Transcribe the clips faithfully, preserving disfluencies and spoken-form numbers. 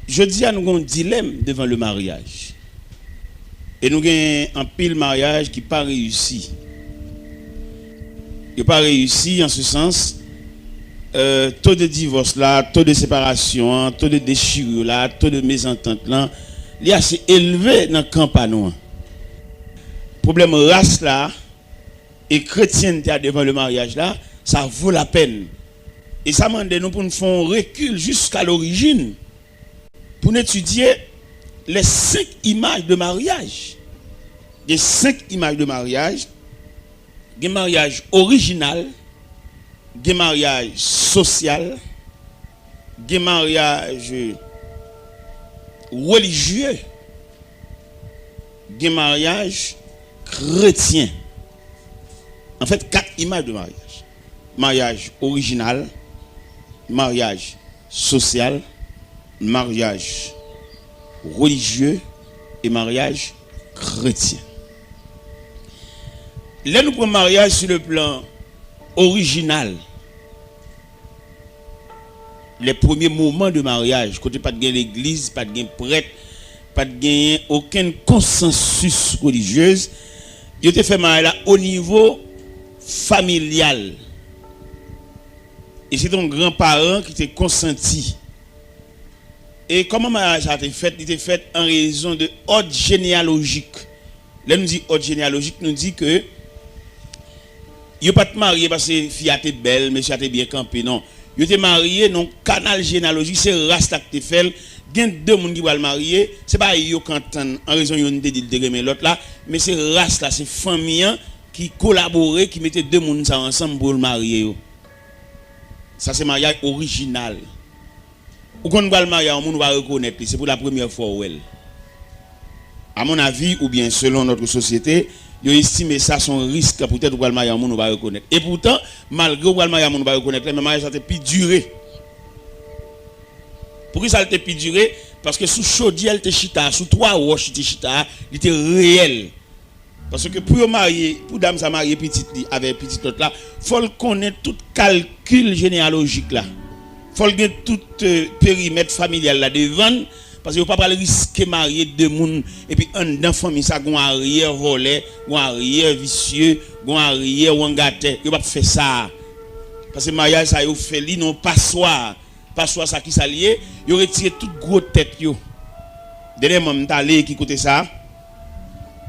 Jodi a, nou gen yon dilèm devan le maryaj. E nou gen anpil maryaj ki pa reyisi. Yo pa reyisi an se sans, euh, to de divòs la, to de separasyon an, to de dechirure la, to de mezantant lan, li ase elve nan kan pa nou an. Pwoblèm ras la e kretyente a devan le maryaj la, sa vo lapèn. E sa mande nou pou n fè yon rekil jiska lorijin pou n etidye les cinq images de mariage. Gen senk imaj de maryaj. Gen maryaj orijinal, gen maryaj sosyal, gen maryaj relijye, gen maryaj kretyen. Anfèt, kat imaj de maryaj. Maryaj orijinal, maryaj sosyal, maryaj relijye e maryaj kretyen. Lè nou pran maryaj sou le plan orijinal, les premiers moments de mariage, kote pa t gen legliz, pa t gen prèt, pa t genyen okenn konsansis relijyez, yo te fè maryaj la o nivo familyal. E se te yon granparan ki te konsanti. E kòman maryaj sa te fèt? Li te fèt an rezon de òd jeneyalojik. Lè nou di òd jeneyalojik, nou di ke yo pa t marye paske fi a te bèl, mesye a te byen kanpe, non. Yo te marye nan yon kanal jeneyalojik, se ras la ki te fè l. Gen de moun ki pral marye, se pa yo k antann an rezon youn te di l te renmen lòt la, men se ras la, se fanmi an ki kolabore, ki mete de moun sa yo ansanm pou yo marye yo. Sa se maryaj orijinal. Ou konn pral marye a yon moun ou pa rekonèt li, se pou la premyè fwa ou wè l. A mon avi, oubyen selon notre société, yo estime sa se yon risk poutèt ou pral marye a yon moun ou pa rekonèt. E poutan, malgre ou pral marye a yon moun ou pa rekonèt la, men maryaj sa te pi dire. Poukisa l te pi dire? Paske sou chodyè l te chita a, sou twa wòch li te chita a, li te reyèl. Paske pou yo marye, pou dam sa marye pitit li avèk pitit lòt la, fò l konnen tout kalkil jeneyalojik la. Fò l gen tout, euh, perimèt familyal la devan l, paske yo pa pral riske marye de moun, epi anndan fanmi sa, gon aryè vòlè, gon aryè visye, gon aryè wangatè. Yo p ap fè sa. Paske maryaj sa yo fè li nan yon paswa. Paswa sa, kisa l ye? Yo retire tout gwo tèt yo. Dènyèman, m t ale ki kote sa?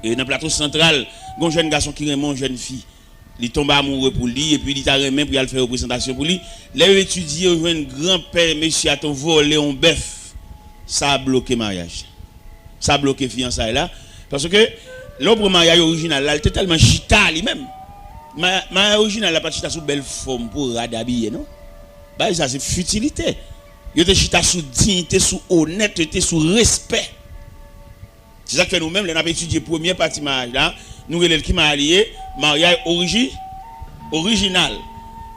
E nan Plato Santral, gon jèn gason ki renmen yon jèn fi. Li tonbe amoure pou li, epi li ta renmen pou y al fè yon prezantasyon pou li. Lè yo etidye, yo jwenn granpè mesye a te vòlè yon bèf. Sa bloke maryaj. Sa bloke fiyansay la. Paske lè w pran maryaj orijinal la, li te tèlman chita li menm. Ma-, maryaj orijinal la pa t chita sou bèl fòm pou rad abiye, non. Bagay sa se fitilite. Yo te chita sou diyite, sou onètete, sou respè. Se sa k fè nou menm, lè n ap etidye premyè pati maryaj la, nou rele l ki maryaj li ye? Maryaj oriji-, orijinal.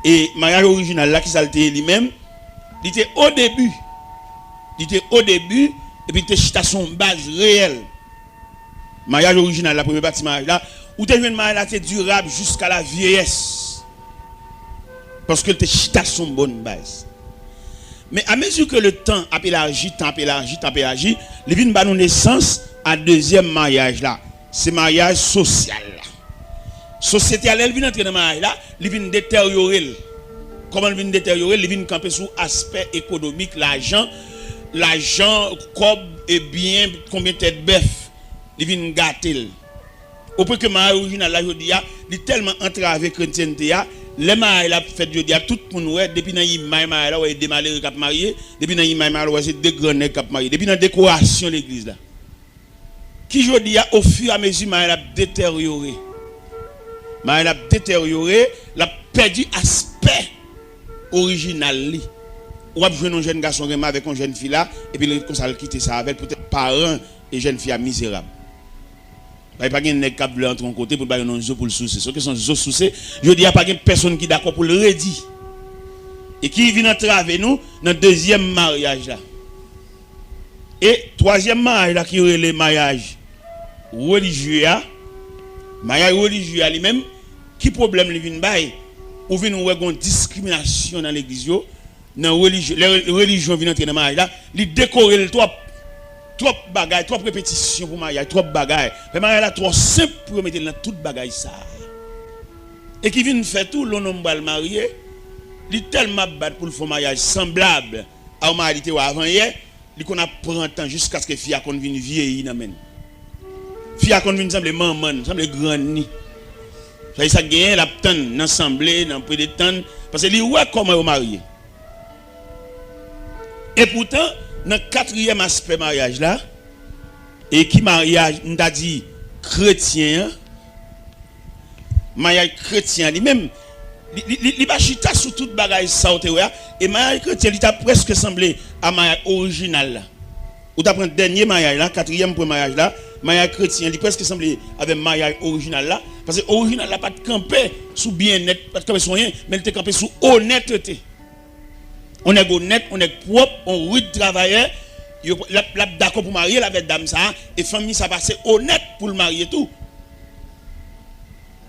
E maryaj orijinal la, kisa l te ye li menm? Li te o debi. Li te o debi, epi li te chita sou yon baz reyèl. Maryaj orijinal la, premye pati maryaj la, ou te jwenn maryaj la te dirab jiska la vyeyès. Paske l te chita sou yon bòn baz. Men amezi ke le tan ap elaji, tan ap elaji, tan ap elaji, li vin ba nou nesans a dezyèm maryaj la. Se maryaj sosyal la. Sosyete a, lè l vin antre nan maryaj la, li vin deteryore l. Kòman l vin deteryore l? Li vin kanpe sou aspè ekonomik, lajan, lajan, kòb, e byen, konbyen tèt bèf. Li vin gate l. Opwen ke maryaj orijinal la jodi a, li tèlman antrave kretyente a, lè maryaj la ap fèt jodi a, tout moun wè, depi nan imaj maryaj la, w wè de malere k ap marye, depi nan imaj maryaj la, w wè se de gran nèg k ap marye, depi nan dekorasyon legliz la. Ki jodi a, ofiramezi maryaj la ap deteryore. Maryaj la ap deteryore, l ap pèdi aspè orijinal li. W ap jwenn yon jèn gason renmen avèk yon jèn fi la, epi l ret konsa, l kite sa avè l, poutèt paran e jèn fi a mizerab. Bay pa gen nèg k ap vle antre yon kote pou l ba yo yon zo pou l souse. Se yon kesyon zo souse. Jodi a, pa gen pèsonn ki dakò pou l redi. E ki vin antrave nou nan dezyèm maryaj la. E twazyèm maryaj la ki rele maryaj relijye a, maryaj relijye a li menm, ki pwoblèm li vin bay? Ou vin wè gon diskriminasyon nan legliz yo, nan relijyon, lè relijyon vin antre nan maryaj la, li dekore l twòp. Twòp bagay, twòp repetisyon pou maryaj, twòp bagay. Fè maryaj la twò senp pou yo mete l nan tout bagay sa a. E ki vin fè tou, lè yon nonm pral marye, li tèlman ap bat pou l fè yon maryaj sanblab a yon maryaj li te wè avan yè, li konn ap pran tan jiskaske fi a konn vin vyeyi nan men l. Fi a konn vin sanble manman l, sanble grann li. Sa e sa k genyen, l ap tann nan sanble, nan pretann, paske li wè kòman yo marye. Epoutan, nan katriyèm aspè maryaj la, e ki maryaj, m ta di, kretyen an, maryaj kretyen an li menm, li, li, li, li pa chita sou tout bagay sa w te wè a, e maryaj kretyen, li ta prèske sanble a maryaj orijinal la. Ou ta pran dènye maryaj la, katriyèm pwen maryaj la, maryaj kretyen, li prèske sanble avè maryaj orijinal la, paske orijinal la pa t kanpe sou byennèt, pa t kanpe sou anyen, men li te kanpe sou onètete. On nèg onèt, on nèg pwòp, on rid travayè, yo, l ap, l ap dakò pou marye l avè dam sa a, e fanmi sa a pa se onèt pou l marye tou.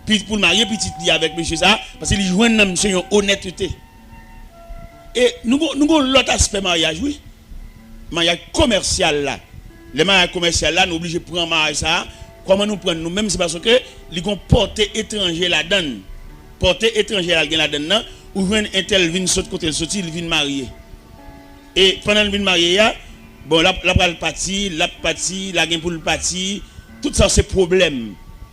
Pi-, pou l marye pitit li avèk mesye sa a, paske li jwenn nan misye yon onètete. E nou gon, nou gon lòt aspè maryaj, wi. Maryaj komèsyal la. Lè maryaj komèsyal la, nou oblije pran maryaj sa a. Kòman nou pran l nou menm? Se paske li gon pòte etranje ladan l. Pòte etranje a l gen ladan l nan, ou jwenn entèl vin sot kote l soti, li vin marye. E pandan l vin marye a, bon, l ap, l ap pral pati, l ap pati, l a gen pou l pati, tout sa se pwoblèm.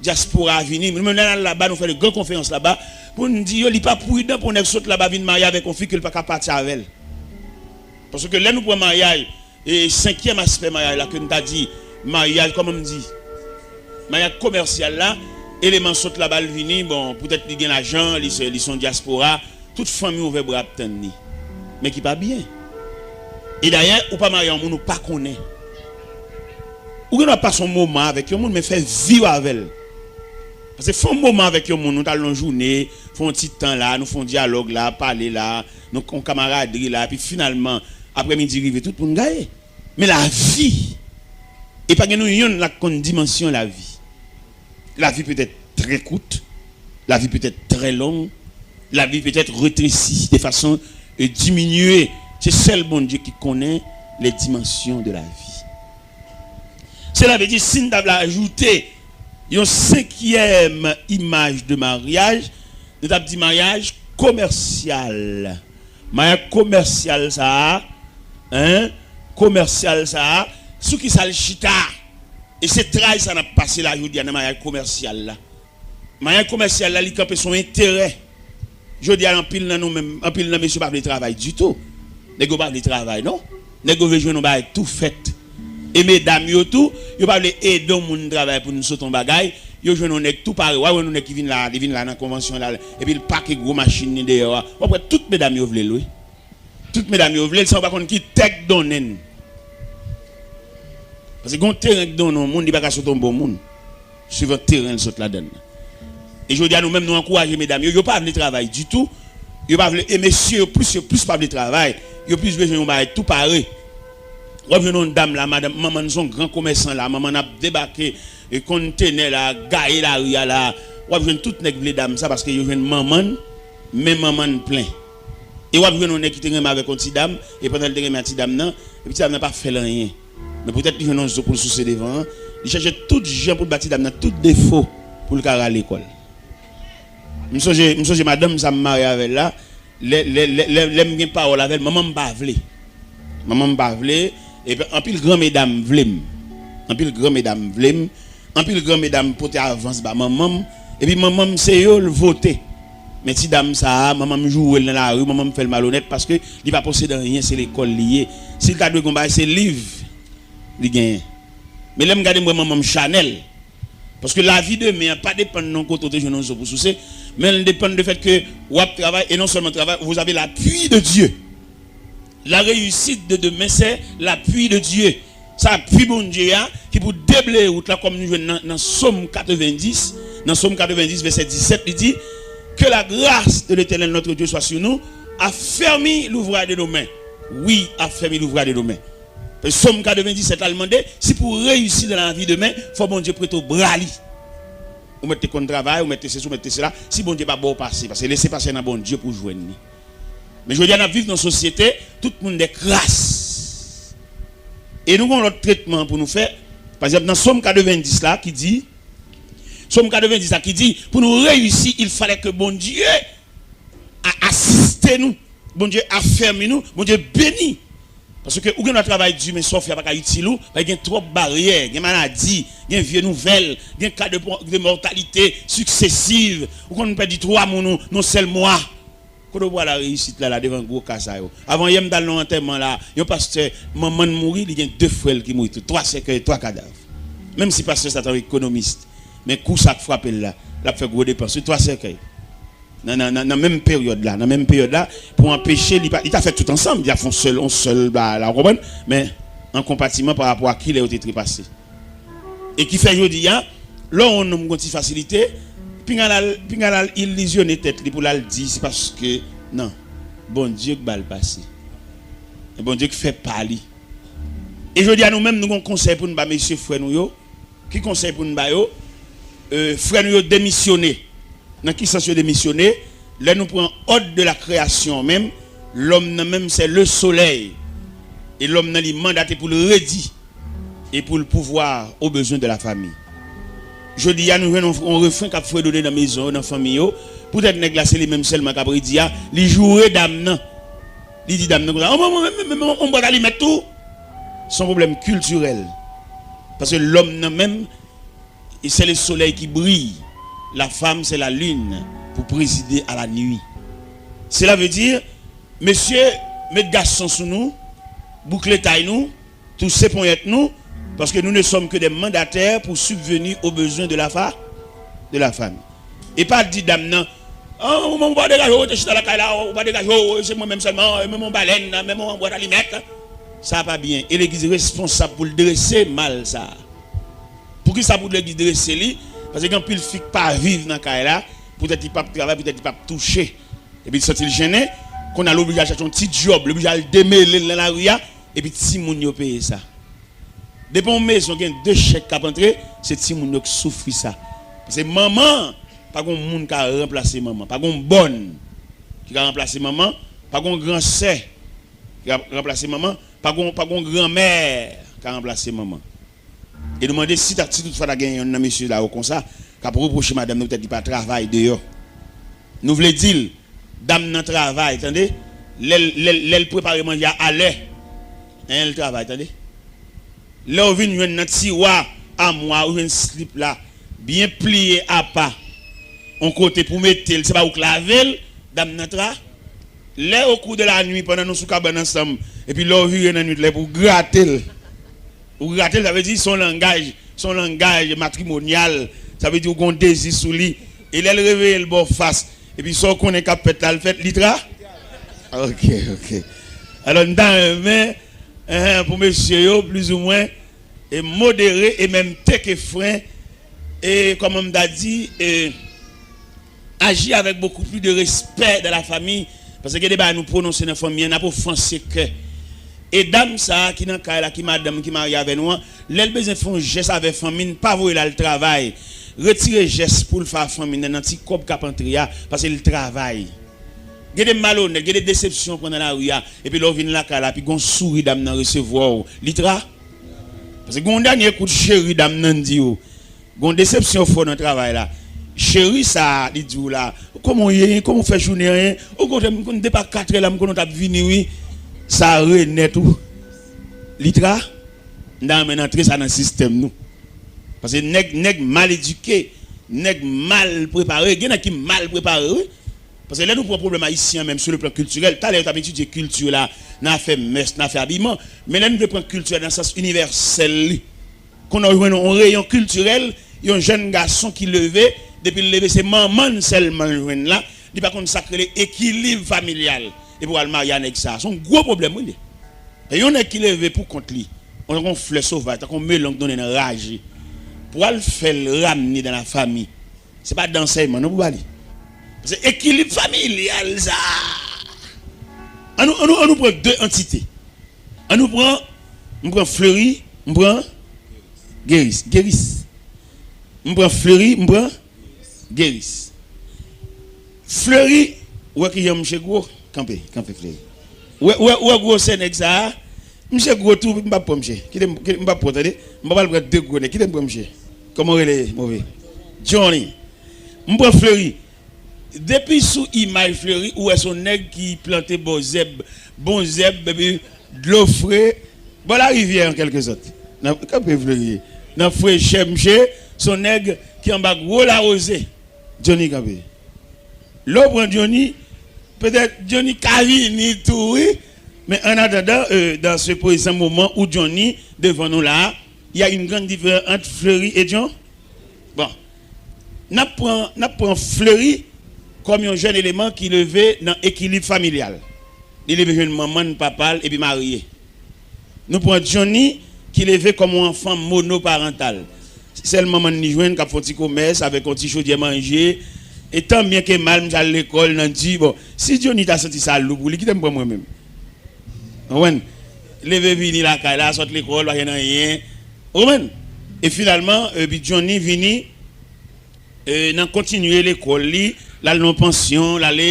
Dyaspora a vini. Nou menm lè n al laba, nou fè de gran konferans laba, pou n di yo, li pa pridan pou nèg sot laba vin marye avèk yon fi ke l pa ka pati avè l. Paske lè nou pran maryaj, e senkyèm aspè maryaj la ke m ta di, maryaj, kòman m di, maryaj komèsyal la, eleman sot laba l vini, bon, poutèt li gen lajan, li se, li se yon dyaspora, tout fanmi ouvè bra ap tann li. Men ki pa byen. E dayè, ou pa marye yon moun ou pa konnen. Ou gen dwa pase yon moman avèk yon moun, men fè vi w avè l. Paske fè yon moman avèk yon moun, nou t al nan jounen, fè yon ti tan la, nou fè yon dyalòg la, pale la, nou yon kamaradri la, epi finalman, aprèmidi rive, tout moun gaye. Men lavi, e pa gen nou yonn la k konn dimansyon lavi. La vie peut être très courte, la vie peut être très longue, la vie peut être rétrécie de façon, euh, diminuée. Se sèl Bondye ki konnen les dimensions de la vie. Sela vle di, si n ta vle ajoute yon senkyèm imaj de maryaj, nou t ap di maryaj komèsyal. Maryaj komèsyal sa a, en, komèsyal sa a, sou ki sa l chita? E se tray sa n ap pase la jodi a nan maryaj komèsyal la. Maryaj komèsyal la, li kanpe sou enterè. Jodi a, anpil nan nou menm, anpil nan mesye pa vle travay ditou. Nèg yo pa vle travay, non. Nèg yo vle jwenn yon bagay tou fèt. E medam yo tou, yo pa vle ede yon moun travay pou n sot yon bagay. Yo jwenn yon nèg tou pare. W a jwenn yon nèg ki vin la, li vin la nan konvansyon la, epi l pake gwo machin li deyò a. W ap wè tout medam yo vle l, wi. Tout medam yo vle l, san yo pa konn ki tè k donnen l. Paske gen yon teren k donnen yon moun, li pa ka sot yon bon moun. Swivan teren l sot ladan l. E jodi a, nou menm, nou ankouraje medam yo, yo pa vle travay ditou. Yo pa vle, e mesye yo plis, yo plis pa vle travay. Yo plis bezwen yon bagay tou pare. W ap jwenn yon dam la, madanm, manman n se yon gran komèsan la, manman n ap debake, e kontenè la, gaye lari a la. W ap jwenn tout nèg vle dam sa paske yo jwenn manman n, men manman n plen. E w ap jwenn yon nèg ki te renmen avèk yon ti dam, e pandan l te renmen ak ti dam nan, epi ti dam nan pa fè l anyen. Men poutèt li jwenn yon zo pou l souse devan an, li chèche tout jan pou l ba ti dam nan tout defo pou l ka rale kò l. M sonje, m sonje madanm sa m marye avè l la, lè, lè, lè, lè, lè m gen pawòl avè l, manman m pa vle. Manman m pa vle, epi anpil gran medam vle m. Anpil gran medam vle m. Anpil gran medam pote avans ba manman m, epi manman m se yo l vote. Men ti dam sa a, manman m joure l nan lari, manman m fè l malonèt paske li pa posede anyen, se lekòl li ye. Si l ta dwe gen yon bagay, se liv li genyen. Men lè m gade, m wè manman m chanèl. Paske lavi demen an pa depann nan kote w te jwenn yon zo pou souse, men l depann de fèt ke w ap travay, e non sèlman travay, vous avez l'appui de Dieu. La réussite de demain, c'est l'appui de Dieu. Sa apui Bondye a ki pou debleye wout la, kòm nou jwenn nan, nan Sòm katrevendis, nan Sòm katrevendis, vèsè disèt, li di, Que la grâce de l'Éternel notre Dieu soit sur nous, affermis l'ouvrage de nos mains. Wi, affermis l'ouvrage de nos mains. Sòm katrevendis sèt la, l mande, si pou w reyisi nan lavi demen, fò Bondye prete w bra li. Ou mèt te konn travay, ou mèt te sesi, ou mèt te sela, si Bondye pa ba w pase, paske lese pase nan Bondye pou w jwenn li. Men jodi a n ap viv nan sosyete, tout moun de kras. E nou gen yon lòt tretman pou nou fè. Pa egzanp, nan Sòm katrevendis la ki di, Sòm katrevendis la ki di, pou nou reyisi, il fallait que Bondye a asiste nou, Bondye afèmi nou, Bondye beni. Paske ou gen dwa travay di, men sa w fè a pa ka itil ou, paske gen twòp baryè, gen maladi, gen vye nouvèl, gen ka de, de mòtalite siksesiv. Ou konn pèdi twa moun ou nan sèl mwa. Kote w pral la reyisit la, la devan gwo ka sa yo? Avan yè m t al nan yon antèman la, yon pastè, manman l mouri, li gen de frè l ki mouri tou. Twa sèkèy, twa kadav. Menm si pastè sa t yon ekonomis, men kou sa k frape l la, l ap fè gwo depans. Wi, twa sèkèy. Nan, nan, nan, nan menm peryòd la, nan menm peryòd la, pou anpeche li pa, li ta fè tout ansanm, li ta fè yon sèl, yon sèl ba la, w konprann? Men, an konpatiman pa rapò a kilè yo te trepase. E ki fè jodi a, lè yon nonm gon ti fasilite, pinga l al, pinga l al ilizyone tèt li pou l al di se paske, non, Bondye k ba l pase. E Bondye k fè pa li. E jodi a nou menm nou gon konsèy pou n ba mesye frè nou yo. Ki konsèy pou n ba yo? E, frè nou yo demisyone. Nan ki sans yo demisyone? Lè nou pran òd de la kreyasyon menm, lòm nan menm se le solèy. E lòm nan li mandate pou l redi e pou l pouvwa o bezwen de la fami. Jodi a nou jwenn yon, yon refren k ap fredone nan mezon yo, nan fanmi yo. Poutèt nèg la se li menm sèlman k ap redi a, li joure dam nan. Li di dam nan konsa, "An, mwen, mwen, mwen, mwen, mwen, on bwat alimèt tou." Se yon pwoblèm kiltirèl. Paske lòm nan menm, e c'est le soleil qui brille, la femme c'est la lune pour présider à la nuit. Cela veut dire, mesye, met gason sou nou, boukle tay nou, touse ponyèt nou, paske nou ne sommes que des mandataires pour subvenir aux besoins de la fa, de la famille. E pa di dam nan, "An, ou, ou pa degaje w, ou te chita lakay la, ou pa degaje w, se mwen menm sèlman, menm yon balèn, menm yon bwat alimèt." Sa pa byen. E legliz responsab pou l drese mal sa. Poukisa pou legliz drese li? Paske gen anpil fi k pa viv nan kay la, poutèt li p ap travay, poutèt li p ap touche. Epi li santi l jennen, kounye a l oblije al chache yon ti djòb, l oblije al demele l nan lari a, epi timoun yo peye sa. Depi yon mezon gen de chèk k ap antre, se timoun yo k soufri sa. Paske manman, pa gon moun ka ranplase manman. Pa gon bòn ki ka ranplase manman. Pa gon gran sè ki ka ranplase manman. Pa gon, pa gon granmè ka ranplase manman. E nou mande si ta, si toutfwa ta gen yonn nan mesye la yo konsa, k ap repwoche madanm nan poutèt li pa travay deyò. Nou vle di l, dam nan travay, tande. Lè l, lè l, lè l prepare manje a alè, en, l travay, tande. Lè w vin jwenn nan tiwa amwa, ou jwenn slip la, byen pliye apa, yon kote pou mete l, se pa ou k lave l, dam nan tra. Lè o kou de la nwi, pandan nou sou kabann ansanm, epi lè w vire nan nwit la, epi w grate l, ou grate l, sa vle di se yon langaj, se yon langaj matrimonyal. Sa vle di ou gon dezi sou li. E lè l reveye l ba w fas, epi sa w konnen k ap fèt la, l fèt, li tra. Ok, ok. Alò, m ta renmen, enhen, pou mesye yo, plizoumwen, e modere e menm teke fren, e kòman m ta di, e aji avèk bokou pli de respè dan la fami, paske gen de bagay nou pwononse nan fanmi an, n ap ofanse kè. E dam sa a ki nan kay la, ki madanm, ki marye avè nou an, lè l bezwen fè yon jès avè fanmi n, pa voye l al travay. Retire jès pou l fè a fanmi n nan, nan ti kòb k ap antre a, paske l travay. Gen de malonèt, gen de desepsyon w pran nan lari a, epi lè w vin lakay la, epi gon souri dam nan resevwa w, li tra. Paske gon dènye kout cheri dam nan di w. Gon desepsyon fò nan travay la. Cheri sa a, li di w la, "Kòman w ye? Kòman w fè jounen an, en? Ou kontre m, m konn depi a katrè la, m konnen w t ap vini, wi." Sa renèt ou. Li tra, m ta renmen n antre sa nan sistèm nou. Paske nèg, nèg mal edike, nèg mal prepare. Gen nèg ki mal prepare, wi. Paske lè nou pran pwoblèm ayisyen an, menm sou le plan kiltirèl, talè yo t ap etidye kilti la, nan afè mès, nan afè abiman. Men lè nou vle pran kilti a nan sans inivèsèl li, kounye a w jwenn yon reyon kiltirèl, yon jèn gason ki leve, depi l leve, se manman l sèlman l jwenn la, li pa konn sa k rele ekilib familyal. Epi w al marye a nèg sa a. Se yon gwo pwoblèm, wi, li ye. E yon nèg ki leve pou kont li, yon, yon flè sovaj, tankou yon melon k donnen nan raje, pou w al fè l ramne dan la fami, se pa de ansèyman non pou ba li. Se ekilib familyal sa. Ann nou, ann nou, ann nou pran de antite. Ann nou pran, m pran Fleury, m pran Geris. Geris. M pran Fleury, m pran Geris. Fleury, ou wè kijan mouche gwo? Kanpe, kanpe, Fleri. Ou wè, ou wè, ou wè gwosè nèg sa a? Misye gwo tou, m p ap pran misye. Kite m, kite m p ap pran, tande. M pa pral pran de gwo nèg. Kite m pran misye. Kòman w rele, move? Johnny. M pran Fleri. Depi sou imaj Fleri, ou wè se yon nèg ki plante bon zèb, bon zèb, epi dlo fre, bò larivyè an kèlke sòt. Nan, kanpe Fleri. Nan frechè misye, se yon nèg ki anba gwo lawoze. Johnny kanpe. Lè w pran Johnny, petèt Johnny ka vini tou, wi. Men an atandan, euh, dans ce présent moment où Johnny devan nou la, il y a une grande différence entre Fleri et John. Bon, n ap pran, n ap pran Fleri kòm yon jèn eleman ki leve nan ekilib familyal. Li leve jwenn manman l, papa l, epi marye. Nou pran Johnny ki leve kòm yon anfan monoparantal. Sèl manman l li jwenn k ap fè yon ti komès avèk yon ti chodyè manje. E tan byen ke mal, misye al lekòl nan di, bon, si Johnny ta santi sa lou pou li, kite m pran mwen menm. Ou konprann? Leve vini lakay la, sot lekòl, pa gen anyen. Ou konprann? E finalman, epi Johnny vini, e, nan kontinye lekòl li, l al nan yon pansyon, l ale,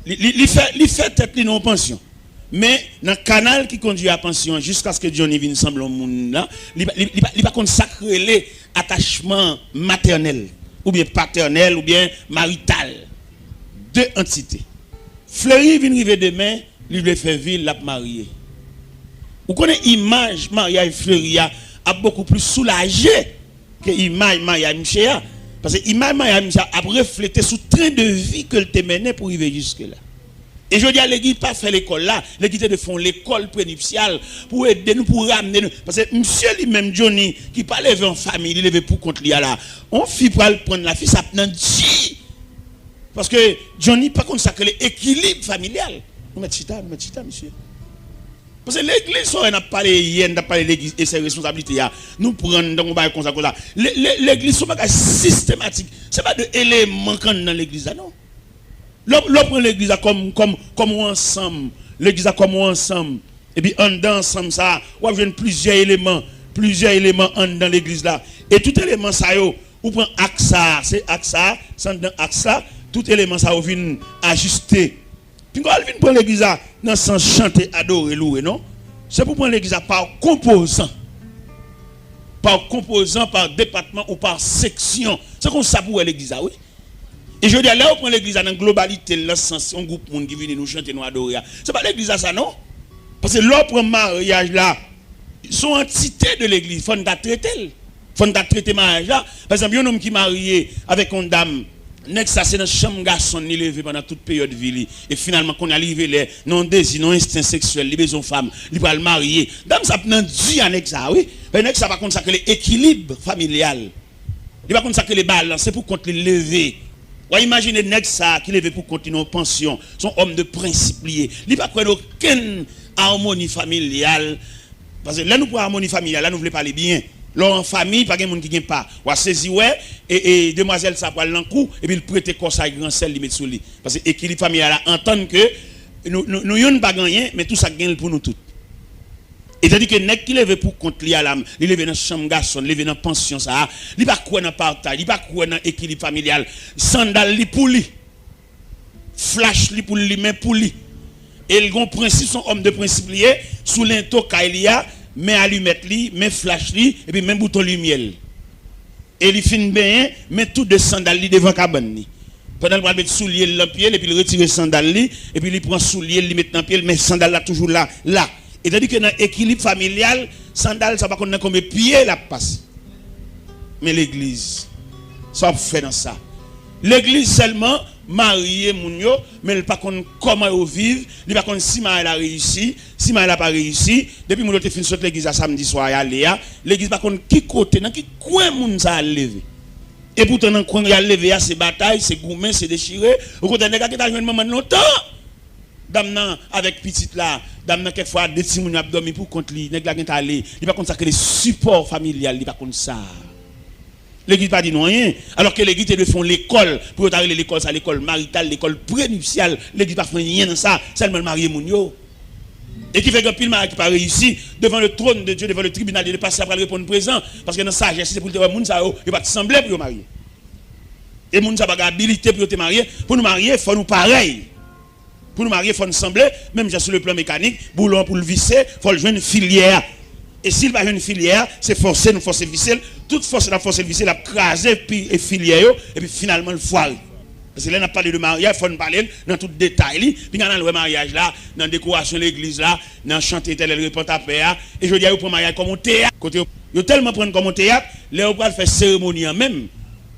li, li, li fè, li fè tèt li nan yon pansyon. Men, nan kanal ki kondui a pansyon an, jiskaske Johnny vin sanble yon moun la, li, pa- li, li, pa- li pa konn sa k rele atachman matènèl, oubyen patènèl, oubyen marital. De antite. Fleri vin rive demen, li vle fè vi l, l ap marye. Ou konnen imaj maryaj Fleri a ap bokou plis soulaje ke imaj maryaj misye a. Paske imaj maryaj misye a ap reflete sou tren de vi ke l te mennen pou rive jiske la. E jodi a, legliz pa fè lekòl la, legliz te dwe fè yon lekòl prenipsyal pou ede nou, pou ramne nou. Paske misye li menm, Johnny, ki pa leve an fanmi, li leve pou kont li a la. On fi pral pran l la, fi sa ap nan di. Paske Johnny pa konn sa k rele ekilib familyal. Nou mèt chita, nou mèt chita, mesye. Paske legliz, sa w wè n ap pale yè, n t ap pale legliz e se responsablite a. Nou pran n tankou bagay konsa, konsa. Le- le- Legliz se yon bagay sistematik. Se pa de eleman k anndan legliz la, non. Lè w- lè w pran legliz la kòm, kòm, kòm yon ansanm, legliz la kòm yon ansanm, epi anndan ansanm sa a, w ap jwenn plizyè eleman, plizyè eleman anndan legliz la. E tout eleman sa yo, ou pran aks sa a, se aks sa a, se anndan aks la, tout eleman sa yo vin ajiste. Pinga w al vin pran legliz la nan sans chante, adore, louwe, non. Se pou pran legliz la pa konpozan. Pa konpozan, pa depatman ou pa seksyon. Se konsa pou w wè legliz la, wi. E jodi a, lè w pran legliz la nan globalite l, nan sans yon gwoup moun ki vini, nou chante, nou adore a, se pa legliz la sa, non. Paske lè w pran maryaj la, se yon antite de legliz, fò n ta trete l. Fò n ta trete maryaj la. Pa egzanp, yon nonm ki marye avèk yon dam, nèg sa se nan chanm gason l li leve pandan tout peryòd vi li. E finalman, kounye a li rive lè, nan yon dezi, nan yon ensten seksyèl, li bezwen yon fanm, li pral marye. Dam sa ap nan di a nèg sa, wi. Paske nèg sa pa konn sa k rele ekilib familyal. Li pa konn sa k rele balans, se pou kont li l leve. W a imajine nèg sa a ki leve pou kont li nan yon pansyon, se yon òm de prensip li ye. Li pa kwè nan okenn amoni familyal. Paske lè nou pran amoni familyal la, nou vle pale byen. Lè w an fanmi, pa gen moun ki gen pa. W a sezi wè, e, e demwazèl sa pral nan kou, epi l prete kò sa a gran sè l, li met sou li. Paske ekilib familyal la antann ke nou, nou, nou youn pa gen anyen, men tou sa k gen l pou nou tout. E tandike nèg ki leve pou kont li a la, li leve nan chanm gason, li leve nan pansyon sa a, li pa kwè nan pataj, li pa kwè nan ekilib familyal. Sandal li pou li. Flach li pou l limen pou li. E l gon prensip, se yon òm de prensip li ye, sou lento kay li a, men alimèt li, men flach li, epi men bouton limyè l. E li fin benyen, men tou de sandal li devan kabann li. Pandan l pral met soulye l nan pye l, epi l retire sandal li, epi li pran soulye l, li met nan pye l, men sandal la toujou la, la. E tandike nan ekilib familyal, sandal sa pa konn nan konbyen pye l ap pase. Men legliz, sa w ap fè nan sa? Legliz sèlman marye moun yo, men l pa konn kòman yo viv, li pa konn si maryaj la reyisi, si maryaj la pa reyisi. Depi moun yo te fin sot legliz la samdi swa y ale a, legliz pa konn ki kote, nan ki kwen moun sa a al leve. E poutan nan kwen y al leve a, se batay, se goumen, se dechire. Okontrè, nèg la gentan jwenn manman l lontan. Dam nan avèk pitit la, dam nan kèk fwa de timoun yo ap dòmi pou kont li, nèg la gentan ale, li pa konn sa k rele sipò familyal, li pa konn sa. Legliz pa di nou anyen, alòske legliz te dwe fè yon lekòl, pou yo ta rele lekòl sa lekòl marital, lekòl prenipsyal, legliz pa fè anyen nan sa, sèlman l marye moun yo. E ki fè gen anpil maryaj ki pa reyisi, devant le trône de Dieu, devant le tribunal de Dieu, pastè a pral reponn prezan, paske nan sajès li se pou l te wè moun sa yo, yo pa t sanble pou yo marye. E moun sa pa gen abilite pou yo te marye, pou nou marye, fò nou parèy. Pou nou marye, fò n sanble, menm jan sou le plan mekanik, boulon an pou l vise, fò l jwenn filyè a. E si l pa jwenn filyè a, se fòse nou fòse vise l, tout fòse n ap fòse l vise, l ap kraze pi, e filyè yo, epi finalman l fware. Paske lè n ap pale de maryaj, fò n pale l nan tout detay li. Pinga n al wè maryaj la, nan dekorasyon legliz la, nan chante Etènèl repann ta pè a. E jodi a, yo pran maryaj kòm yon teyat. Kote yo, yo tèlman pran l kòm yon teyat, lè yo pral fè seremoni an menm,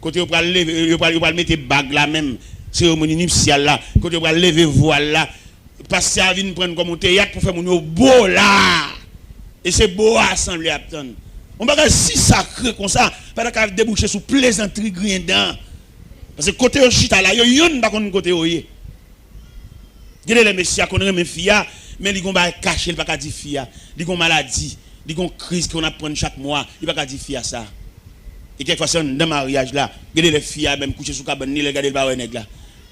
kote yo pral leve, yo pral, yo pral mete bag la menm, seremoni nipsyal la, kote yo pral leve vwal la, pastè a vin pran l kòm yon teyat pou fè moun yo bo la. E se bo a asanble ap tann. Yon bagay si sakre konsa, pa ta ka debouche sou plezantri griyen dan. Paske kote yo chita la, yo yonn pa konn kote yo ye. Gen de lè mesye a konn renmen fi a, men li gon bagay kache, li pa ka di fi a. Li gon maladi, li gon kriz ki konn ap pran l chak mwa, li pa ka di fi a sa. E kèk fwa se anndan maryaj la. Gen de lè fi a menm kouche sou kabann li, lè l gade l pa wè nèg la.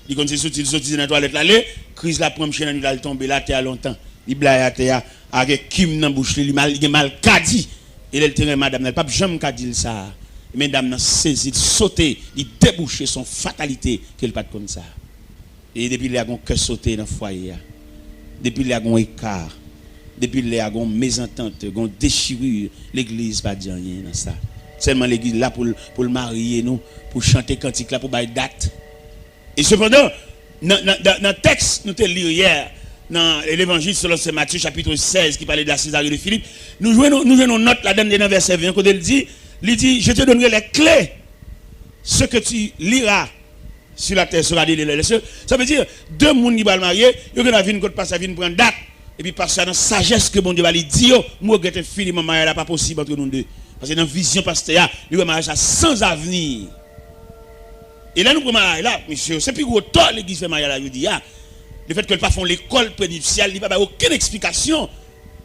Li konn se soti, li soti nan twalèt l ale, kriz la pran mche nan nuit la, l tonbe l atè a lontan. Li blayi atè a, ak ekim nan bouch li, li mal, li gen malkadi. E lè l te renmen madanm nan, li p ap janm ka di l sa. Men dam nan sezi, l sote, li debouche, se yon fatalite ke l pa t konn sa. E depi lè a gon kè sote nan fwaye a. Depi lè a gon eka. Depi lè a gon mezantant, gon dechiri, legliz pa di anyen nan sa. Sèlman legliz la pou l, pou l marye nou, pou chante kantik la, pou bay dat. E sepandan, nan, nan, nan, nan tèks nou te li yè, nan Levanjil selon Sen Matye, chapit sèz, ki pale de la Sezare de Filip, nou jwenn, nou jwenn yon nòt ladan, nan vèsè ven, kote l di, li di, Je te donnerai les clés. Ce que tu liras sur la terre sera lié dans les cieux. Sa vle di, de moun ki pral marye, yo gen dwa vin kot pastè a vin pran dat. Epi pastè a nan sajès ke Bondye ba li di yo, m regrèt enfiniman, maryaj la pa posib antre nou de. Paske nan vizyon pastè a, li wè maryaj la san avni. E lè nou pran maryaj la, mesye, se pi gwo tò legliz fè maryaj la jodi a. Lefètke l pa fè yon lekòl prenipsyal, li pa bay okenn eksplikasyon.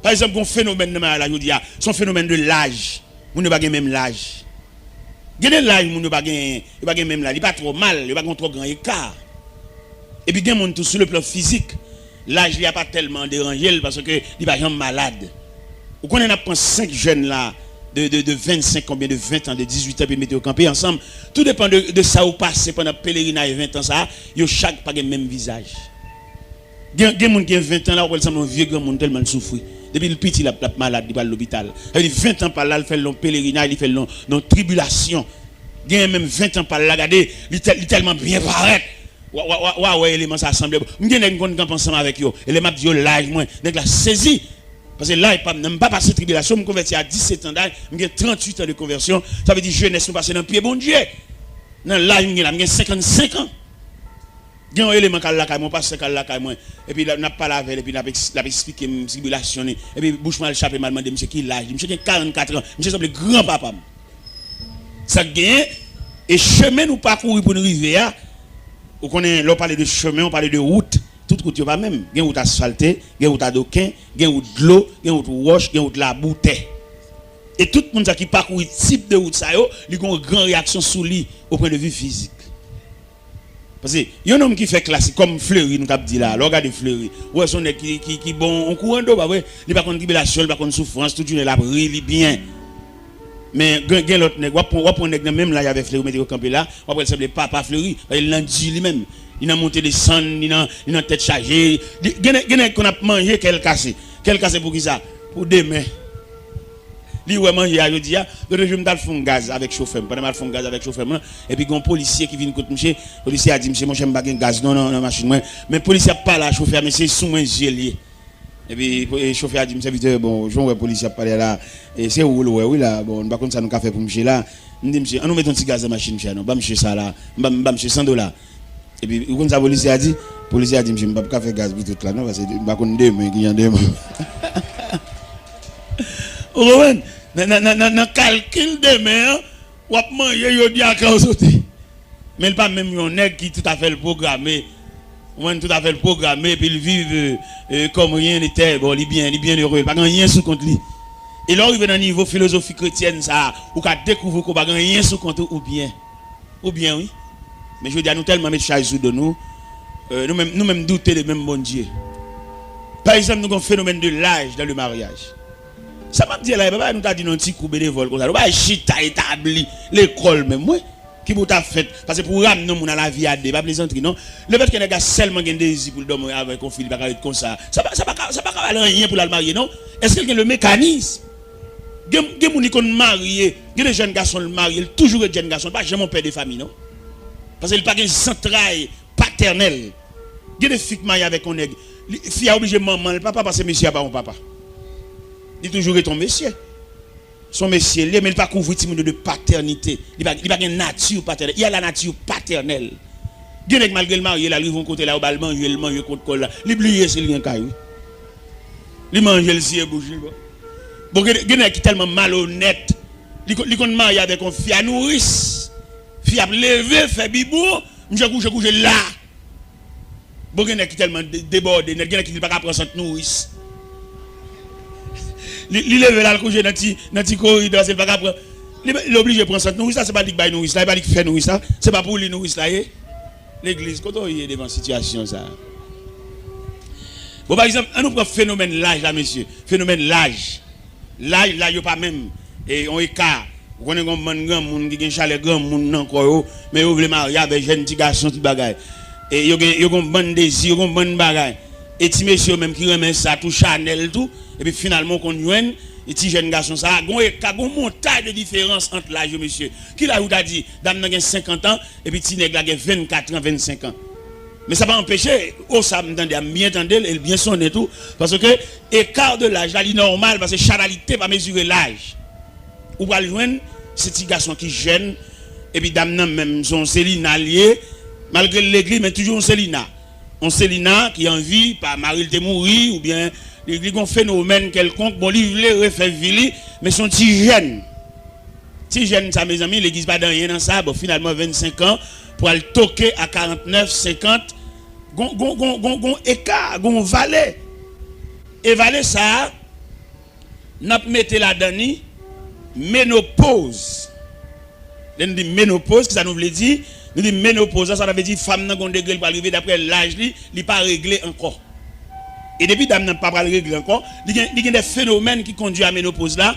Pa egzanp, gon fenomèn nan maryaj la jodi a, se yon fenomèn de laj. Moun yo pa gen menm laj. Gen de laj moun yo pa gen, yo pa gen menm laj. Li pa twò mal, yo pa gen twò gran eka. Epi gen moun tou sou le plan fizik, laj li a pa tèlman deranje l paske li pa janm malad. Ou konnen n ap pran senk jèn la de, de, de vennsenk, konbyen de ven an, de dizuit an, epi mete yo kanpe ansanm. Tou depan de, de sa yo pase pandan pelerinaj ven an sa a, yo chak pa gen menm vizaj. Gen, gen moun gen ven an la, ou wè l sanble yon vye granmoun tèlman l soufri. Depi l piti, l ap, l ap malad, li pral lopital. Sa vle di ven an pa l la, l fè l nan yon pelerinaj, li fè l nan, nan yon tribilasyon. Gen menm ven an pa l la, gade, li tèl, li tèlman byen parèt. Wa, wa, wa, wa wè eleman sa sanble. M gen nèg m konn kanpe ansanm avèk yo. E lè m ap di yo laj mwen, nèg la sezi. Paske laj pa m nan, m pa pase tribilasyon, m konvèti a disèt an daj, m gen tranntuit an de konvèsyon. Sa vle di jenès nou pase nan pye Bondye. Nan laj m gen la, m gen senkannsenk an. Gen yon eleman k al lakay mwen, yon pastè k al lakay mwen, epi l ap, n ap pale avè l, epi l ap eks-, l ap eksplike m tribilasyon li, epi bouch mwen al chape, m al mande misye ki laj li. Misye gen karannkat an, misye sanble granpapa m. Sa k genyen, e chemen nou pakouri pou n rive a, ou konnen, lè w pale de chemen, w pale de wout, tout wout yo pa menm. Gen wout asfalte, gen wout adoken, gen wout dlo, gen wout wòch, gen wout labou, tè. E tout moun sa ki pakouri tip de wout sa yo, li gen yon gran reyaksyon sou li, o pwen de vi fizik. Paske yon nonm ki fè klasik, kòm Fleury nou t ap di la, lè w gade Fleury, ou wè se yon nèg ki, ki, ki bon yon kou an do, pa vre? Li pa konn tribilasyon, li pa konn soufrans, tout jounen l ap ri, li byen. Men gen, gen lòt nèg, w ap pran, w ap pran nèg nan menm laj avèk Fleury, mete yo kanpe la, w ap wè l sanble papa Fleury, paske l nan di li menm. Li nan monte desann, li nan, li nan tèt chaje. Li, gen nèg, gen nèg konn ap manje kè l kase. Kè l kase pou kisa? Pou demen. Li wè manje a jodi a, lòt jou m t al fon gaz avèk chofè m. Pandan m al fon gaz avèk chofè m lan, epi gen yon polisye ki vin kot misye, polisye a di misye, monchè, m pa gen gaz non, nan, nan machin mwen. Men polisye ap pale a chofè a, men se sou mwen zye l ye. Epi po-, e chofè a di m, sèvitè, bon, jan w wè polisye ap pale a la, e se ou l wè wi la, bon, nou pa konn sa nou ka fè pou misye la. M di misye, an nou met yon ti gaz nan machin misye a non, ban misye sa la, m ba, m ba misye san dola. Epi, ou konn sa polisye a di? Polisye a di, misye, m p ap ka fè gaz pou tout la non, paske m pa konn demen ki jan demen. Ou konprann? Nan, nan, nan, nan, nan kalkil demen an, w ap manje jodi a kè w sote. Men l pa menm yon nèg ki toutafè l pwograme. Ou konprann? Toutafè l pwograme, epi l viv, e, e, comme rien n'était. Bon, li byen, li byen ere, li pa gen anyen sou kont li. E lè w rive nan nivo filozofi kretyèn sa a, ou ka dekouvri ke w pa gen anyen sou kont ou, ou byen. Ou byen, wi. Men jodi a, nou tèlman met chay sou do nou, e, nou menm, nou menm doute de menm Bondye. Pa egzanp, nou gen yon fenomèn de laj dans le mariage. Sa m ap di la, e pa bagay nou ta di nan yon ti kou benevòl konsa. Nou pa chita etabli lekòl menm, wi. Ki pou ta fèt? Paske pou w ramne yon moun a lavi a de, pa plezantri non. Lefètke nèg la sèlman gen dezi pou l dòmi avèk yon fi, li pa ka ret konsa. Sa pa, sa pa ka, sa pa ka al anyen pou l al marye non. Èske l gen le mécanisme? Gen, gen moun li konn marye, gen de jèn gason l marye, l toujou ret jèn gason, l pa janm yon pè de fami non. Paske l pa gen zantray patènèl. Gen de fi k marye avèk yon nèg, li, fi a oblije manman l papa paske mesye a pa yon papa. Li toujou ret yon mesye. Se yon mesye l ye, men li pa kouvri timoun yo de patènite. Li pa, li pa gen nati patènèl. Il a la nature paternelle. Gen nèg malgre l marye la, l rive yon kote la, yo ba l manje, l manje kont kò l la. Li bliye si l gen kay, wi. Li manje, l siye bouch li, bon. Bon, gen, gen nèg ki tèlman malonèt, li, ko- li konn marye avèk yon fi a nouris. Fi ap leve, fè bibwon, misye kouche, kouche la. Bon, gen nèg ki tèlman de- debòde, nèg, gen nèg ki di l pa ka pran sant nouris. Li, li leve l al kouche nan ti, nan ti koridò, se l pa ka pran. Li, li oblije pran sant nouris la, se pa li k bay nouris la, se pa li k fè nouris la, se pa pou li nouris la ye. Legliz, kote w ye devan sitiyasyon sa a? Bon, pa egzanp, ann nou pran fenomèn laj la, mesye. Fenomèn laj. Laj, laj yo pa menm. E, yon eka. Ou konnen gen yon bann granmoun ki gen chalè granmoun nan kò yo, men yo vle marye avèk jèn ti gason, tout bagay. E yo gen, yo gen yon bann dezi, yo gen yon bann bagay. E ti mesye yo menm ki renmen sa tou, chanèl tou, epi finalman w konn jwenn e ti jèn gason sa a, gen yon eka, gen yon montay de diferans ant laj yo, mesye. Ki laj ou ta di, dam nan gen senkant an, epi ti nèg la gen vennkat an, vennsenk an? Men sa pa anpeche, o sa m tande a, m byen tande l, e l byen sonnen tou, paske eka de laj la, li nòmal, paske chanalite pa mezire laj. Ou pral jwenn, se ti gason ki jèn, epi dam nan menm, se yon Selina l ye, malgre l legliz, men toujou yon Selina. Yon Selina ki an vi, pa mari l te mouri, oubyen li, li gen yon fenomèn kèlkonk, bon, li vle refè vi li, men se yon ti jèn. Ti jèn sa, mezanmi, legliz pa di anyen nan sa, bon, finalman, vennsenk an, pral toke a karantnèf, senkant, gon, gon, gon, gon, gon eka, gon vale. E vale sa a, n ap mete ladan li menopoz. Lè n di menopoz, kisa nou vle di? Nou di menopoz la, sa vle di fanm nan gon degre li pral rive, daprè laj li, li pa regle ankò. E depi dam nan pa pral regle ankò, li gen, li gen de fenomèn ki kondui a menopoz la,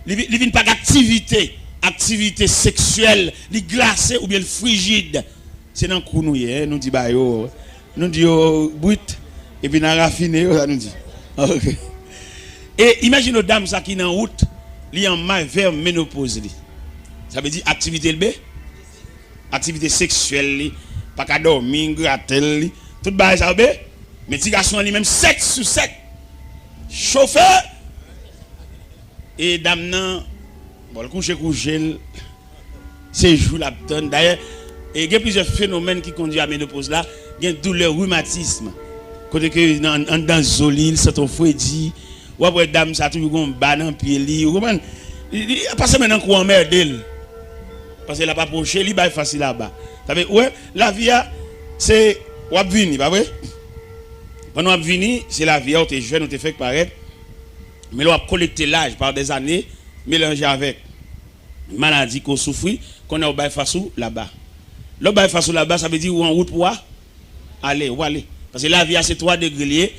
li, vi- li vin pa gen aktivite, aktivite seksyèl, li glase oubyen l frijid. Se nan kou nou ye, en, nou di ba yo, nou di yo brit, epi n a rafine yo, sa nou di. Ok. E imajine w dam sa ki nan wout, li an may vè menopoz li. Sa vle di aktivite l be, aktivite seksyèl li, pa ka dòmi, gratèl li, tout bagay sa yo be, men ti gason an li menm sèt sou sèt. Chofe! E dam nan, bon, l kouche kouche l, se jou l ap tann. Dayè, e gen plizyè fenomèn ki kondui a menopoz la, gen doulè rimatism. Kote ke nan, anndan zo li, l santi yon fredi. W ap wè dam sa toujou gon ba nan pye li, ou konprann? Li, li pa sèlman nan kou anmède l. Paske l ap apwoche, li bay fas li laba. Sa vle, ou wè, lavi a, se, w ap vini, pa vre? Pandan w ap vini, se lavi a, ou te jèn, ou te fèk parèt. Men lè w ap kolekte laj pa dèzane, melanje avèk maladi ke w soufri, kounye a w bay fas ou laba. Lè w bay fas ou laba, sa vle di ou an wout pou w ale, ou ale. Paske lavi a se twa degre li ye,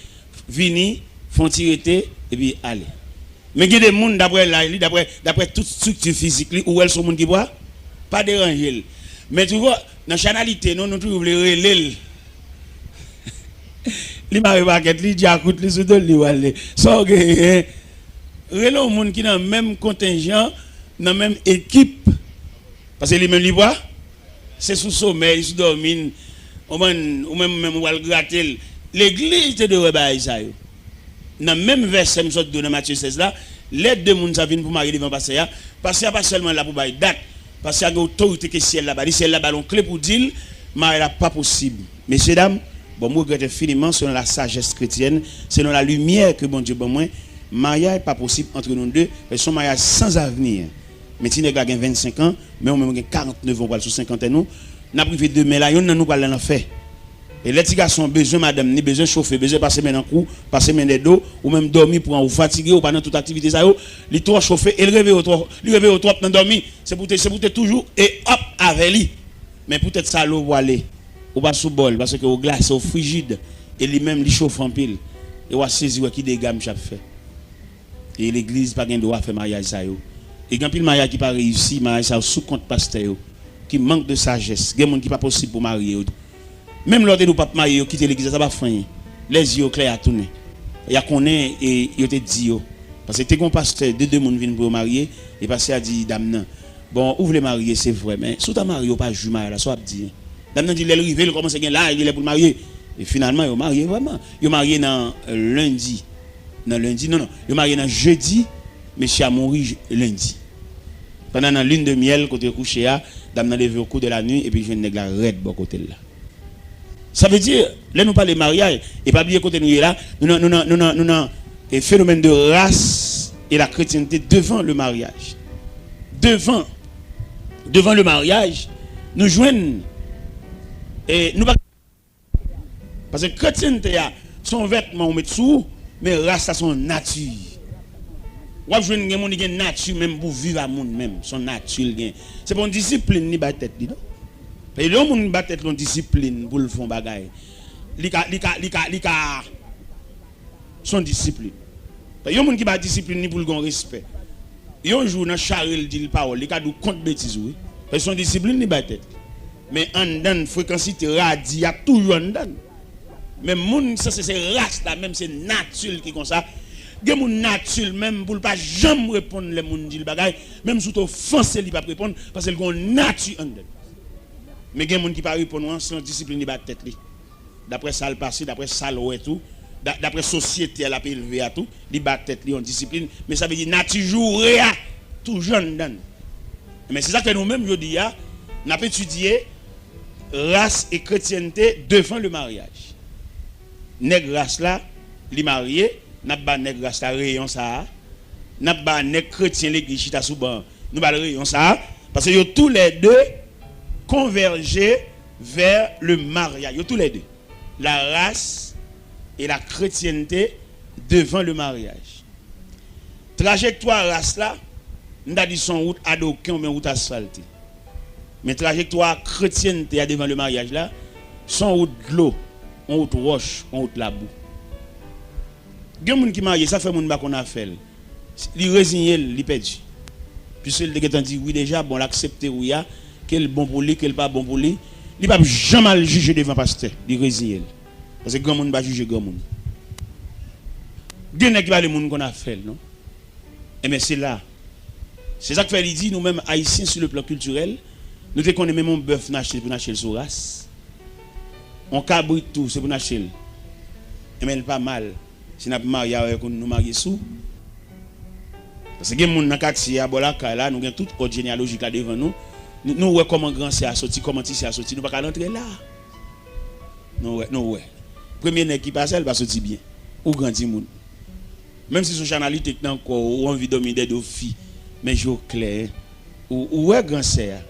vini, fè yon ti rete, epi ale. Men gen de moun, daprè laj li, daprè, daprè tout estrikti fizik li, ou wè l se yon moun ki pa, pa deranje l. Men toujou, nan chanalite nou, nou toujou vle rele l. Li mare pakèt li, djakout li sou do l, li prale. Sa w genyen? Rele yon moun ki nan menm kontenjan, nan menm ekip. Paske li menm li pa, se sou somèy, sou dòmi, ou menm, ou menm, ou menm ou pral grate l. Legliz te dwe wè bagay sa yo. Nan menm vèsè m sot di w nan Matye sèz la, lè de moun sa vin pou marye devan pastè a, pastè a pa sèlman la pou bay dat, pastè a gen otorite ke syèl la ba li, syèl la ba l yon kle pou di l, maryaj la pa posib. Mesye dam, bon, m regrèt enfiniman, selon la sajès kretyèn, selon la limyè ke Bondye ban mwen, maryaj pa posib antre nou de, se yon maryaj sans avenir. Men ti nèg la gen vennsenk an, men ou menm ou gen karantnèf an, ou pral sou senkantèn ou, n ap rive demen la, yonn nan nou pral nan lanfè. E lè ti gason an bezwen madanm ni, bezwen chofe, bezwen pase men nan kou, pase men dèyè do, ou menm dòmi pran ou, fatige, ou pa nan tout aktivite sa yo, li twò chofe, e l reveye w twò, li reveye w twòp nan dòmi. Se pou te, se pou te toujou e up avè li. Men poutèt sa lè w pwale, ou pa sou bòl, paske ou glase, ou frijid, e li menm li chofe anpil. E w a sezi wè ki dega misye ap fè. E legliz pa gen dwa fè maryaj sa yo. E gen anpil maryaj ki pa reyisi, maryaj sa yo sou kont pastè yo. Ki mank de sajès. Gen moun ki pa posib pou marye yo. Menm lè w te di w p ap marye, yo kite legliz la, sa pa fè anyen. Lè zye yo klè, y a tounen. Y a konnen e yo te di yo. Paske te gen yon pastè, de de moun vin pou yo marye, e pastè a di dam nan, "Bon, ou vle marye, se vre, men si w ta marye, w pa jwi maryaj la, sa w ap di?" Dam nan di lè l rive, l kòmanse gen laj, li lè pou l marye. E finalman, yo marye vrèman. Yo marye nan lendi. Nan lendi, non, non. Yo marye nan jedi, mesye a mouri j-, lendi. Pandan nan lune de miel, kote yo kouche a, dam nan leve au cours de la nuit, epi l jwenn nèg la rèd bò kote l la. Sa vle di, lè nou pale maryaj, e pa bliye kote nou ye la, nou nan, nou nan, nou nan, nou nan, e fenomèn de race et la chrétienté devant le mariage. Devant, devant le mariage, nou jwenn, e nou pa Paske kretyente a, se yon vètman ou met sou ou, men ras la se yon nati. W ap jwenn gen moun li gen nati menm pou viv a moun menm, se yon nati l gen. Se pa yon disiplin li bay tèt li, non. Paske lè yon moun bay tèt li yon disiplin pou l fè yon bagay, li ka, li ka, li ka, li ka, se yon disiplin. Yon moun ki ba disiplin li pou l gen yon respè. Yon jou nan chare l di l pawòl, li ka di w kont betiz wi. Paske se yon disiplin li bay tèt li. Men anndan l, frekansite, radi ap toujou anndan l. Men moun sanse se ras la, menm se nati l ki konsa. Gen moun nati l menm pou l pa janm reponn lè moun di l bagay, menm si w te ofanse li p ap reponn, paske l gen yon nati anndan l. Men gen moun ki pa reponn ou an, se yon disiplin li bay tèt li. Daprè sa l pase, daprè sa l wè tou, da-, daprè sosyete a l ap elve a tou, li ba tèt li yon disiplin, men sa vle di nati joure a toujou anndan l. Men se sa k fè nou menm jodi a, n ap etidye ras e kretyente devan le maryaj. Nèg ras la, li marye, n ap ba nèg ras la reyon sa a, n ap ba nèg kretyen legliz chita sou ban an, nou ba l reyon sa a, paske yo toulède konvèje vers le mariage. Yo toulède. La race et la chrétienté devant le mariage. Trajektwa ras la, m ta di se yon wout adoken oubyen wout asfalte. Men trajektwa kretyente a devan le maryaj la, se yon wout dlo, yon wout wòch, yon wout labou. Gen moun ki marye, sa fè moun pa konn afè l. Li reziye l, li pèdi. Piske l te gentan di wi deja, bon, l aksepte wi a, ke l bon pou li, ke l pa bon pou li. Li p ap janm al jije devan pastè, li reziye l. Paske granmoun pa jije granmoun. Gen nèg ki pa vle moun konn afè l, non. Enben, se la. Se sa k fè li di, nou menm, Ayisyen, sur le plan culturel, nou te konnen menm yon bèf n achte l pou n achte l sou ras. Yon kabrit tou, se pou n achte l. Enben, l pa mal. Si n ap marye avèk ou, nou marye sou. Paske gen moun nan katye a, bò lakay la, nou gen tout òb jeneyalojik la devan nou. Nou, nou wè kòman gran sè a soti, kòman ti sè a soti, nou pa ka rantre la. Nou wè, nou wè. Premye nèg ki pase a, li pa soti byen. Ou gran timoun. Menm si se yon chanalite k nan kò w, ou anvi dòmi dèdo fi, men je w klè. Ou, ou wè gran sè a.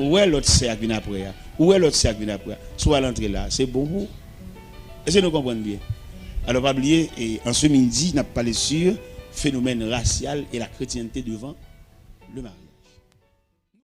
Ou wè lòt sè a k vin apre a. Ou wè lòt sè a k vin apre a. Si w al antre la, se bon pou ou. Èske nou konprann byen? Alò, pa bliye, e, an se midi, n ap pale sur phénomène racial et la chrétienté devant le mariage.